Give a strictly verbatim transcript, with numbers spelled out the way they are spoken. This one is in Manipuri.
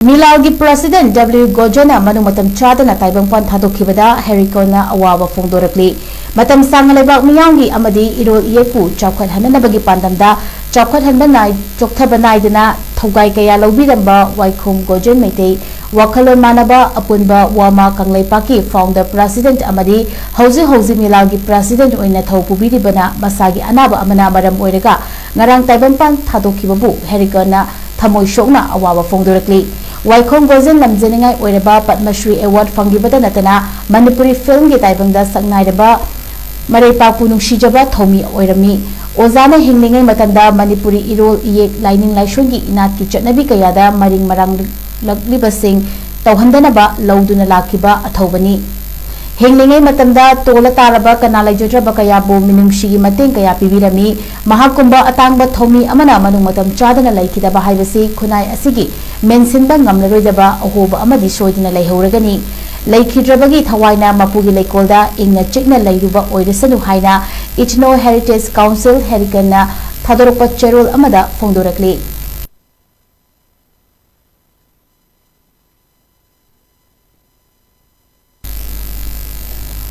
ꯃꯤꯂꯥꯜꯒꯤ ꯄ꯭ꯔꯁꯤꯗꯦꯟꯠ ꯗꯕ꯭ꯂꯤꯎ ꯒꯣꯖꯦꯟꯅ ꯃꯅꯨꯡ ꯃꯇꯝ ꯆꯥꯗꯅ ꯇꯥꯏꯕꯪꯄꯥꯟ ꯊꯥꯗꯣꯛꯈꯤꯕꯗ ꯍꯦꯔꯤꯀꯣꯟꯅ ꯑꯋꯥꯕ ꯐꯣꯡꯗꯣꯔꯛꯂꯤ꯫ ꯃꯇꯝ ꯁꯥꯡꯅ ꯂꯩꯕꯥꯛ ꯃꯤꯌꯥꯝꯒꯤ ꯑꯃꯗꯤ ꯏꯔꯣꯜ ꯏꯌꯦꯛꯄꯨ ꯆꯥꯎꯈꯠꯍꯟꯅꯅꯕꯒꯤ ꯄꯥꯟꯗꯝꯗ ꯆꯥꯎꯈꯠꯍꯟꯕ ꯅꯥꯏ-, ꯆꯣꯛꯊꯕ ꯅꯥꯏꯗꯅ ꯊꯧꯒꯥꯏ ꯀꯌꯥ ꯂꯧꯕꯤꯔꯝꯕ ꯋꯥꯏꯈꯣꯝ ꯒꯣꯖꯦꯟ ꯃꯩꯇꯩ ꯋꯥꯈꯜꯂꯣꯟ ꯃꯥꯟꯅꯕ ꯑꯄꯨꯟꯕ ꯋꯥꯃꯥ ꯀꯪꯂꯩꯄꯥꯛꯀꯤ ꯐꯥꯎꯟꯗꯔ ꯄ꯭ꯔꯁꯤꯗꯦꯟꯠ ꯑꯃꯗꯤ ꯍꯧꯖꯤꯛ ꯍꯧꯖꯤꯛ ꯃꯤꯂꯥꯜꯒꯤ ꯄ꯭ꯔꯁꯤꯗꯦꯟꯠ ꯑꯣꯏꯅ ꯊꯧ ꯄꯨꯕꯤꯔꯤꯕꯅ ꯃꯁꯥꯒꯤ ꯑꯅꯥꯕ ꯑꯃꯅ ꯃꯔꯝ ꯑꯣꯏꯔꯒ ꯉꯔꯥꯡ ꯇꯥꯏꯕꯪꯄꯥꯟ ꯊꯥꯗꯣꯛꯈꯤꯕꯕꯨ ꯍꯦꯔꯤꯀꯣꯟꯅ ꯊꯃꯣꯏ ꯁꯣꯛꯅ ꯑꯋꯥꯕ ꯐꯣꯡꯗꯣꯔꯛꯂꯤ꯫ ꯋꯥꯏꯈꯣꯝ ꯒꯣꯖꯦꯟ ꯂꯝꯖꯅꯤꯡꯉꯥꯏ ꯑꯣꯏꯔꯕ ꯄꯗꯃ ꯁ꯭ꯔꯤ ꯑꯦꯋꯥꯔꯗ ꯐꯪꯈꯤꯕꯇ ꯅꯠꯇꯅ ꯃꯅꯤꯄꯨꯔꯤ ꯐꯤꯜꯝꯒꯤ ꯇꯥꯏꯕꯪꯗ ꯁꯛꯅꯥꯏꯔꯕ ꯃꯔꯩꯄꯥꯛꯄꯨ ꯅꯨꯡꯁꯤꯖꯕ ꯊꯧꯃꯤ ꯑꯣꯏꯔꯝꯃꯤ꯫ ꯑꯣꯖꯥꯅ ꯍꯤꯡꯂꯤꯉꯩ ꯃꯇꯝꯗ ꯃꯅꯤꯄꯨꯔꯤ ꯏꯔꯣꯜ ꯏꯌꯦꯛ, ꯂꯥꯏꯅꯤꯡ ꯂꯥꯏꯁꯣꯟꯒꯤ ꯏꯅꯥꯠꯀꯤ ꯆꯠꯅꯕꯤ ꯀꯌꯥꯗ ꯃꯔꯤꯡ ꯃꯔꯥꯡꯂꯛꯂꯤꯕꯁꯤꯡ ꯇꯧꯍꯟꯗꯅꯕ ꯂꯧꯗꯨꯅ ꯂꯥꯛꯈꯤꯕ ꯑꯊꯧꯕꯅꯤ꯫ ꯍꯤꯡꯂꯤꯉꯩ ꯃꯇꯝꯗ ꯇꯣꯜꯂ ꯇꯥꯔꯕ ꯀꯅꯥ ꯂꯩꯖꯗ꯭ꯔꯕ ꯀꯌꯥꯕꯨ ꯃꯤꯅꯨꯡꯁꯤꯒꯤ ꯃꯇꯦꯡ ꯀꯌꯥ ꯄꯤꯕꯤꯔꯝꯃꯤ꯫ ꯃꯍꯥꯛꯀꯨꯝꯕ ꯑꯇꯥꯡꯕ ꯊꯧꯃꯤ ꯑꯃꯅ ꯃꯅꯨꯡ ꯃꯇꯝ ꯆꯥꯗꯅ ꯂꯩꯈꯤꯗꯕ ꯍꯥꯏꯕꯁꯤ ꯈꯨꯟꯅꯥꯏ ꯑꯁꯤꯒꯤ ꯃꯦꯟꯁꯤꯟꯕ ꯉꯝꯂꯔꯣꯏꯗꯕ ꯑꯍꯣꯕ ꯑꯃꯗꯤ ꯁꯣꯏꯗꯅ ꯂꯩꯍꯧꯔꯒꯅꯤ꯫ ꯂꯩꯈꯤꯗ꯭ꯔꯕꯒꯤ ꯊꯋꯥꯏꯅ ꯃꯄꯨꯒꯤ ꯂꯩꯀꯣꯜꯗ ꯏꯪꯅ ꯆꯤꯛꯅ ꯂꯩꯔꯨꯕ ꯑꯣꯏꯔꯁꯅꯨ ꯍꯥꯏꯅ Ethno Heritage Council ꯍꯦꯔꯤꯀꯟꯅ ꯊꯥꯗꯣꯔꯛꯄ ꯆꯦꯔꯣꯜ ꯑꯃꯗ ꯐꯣꯡꯗꯣꯔꯛꯂꯤ꯫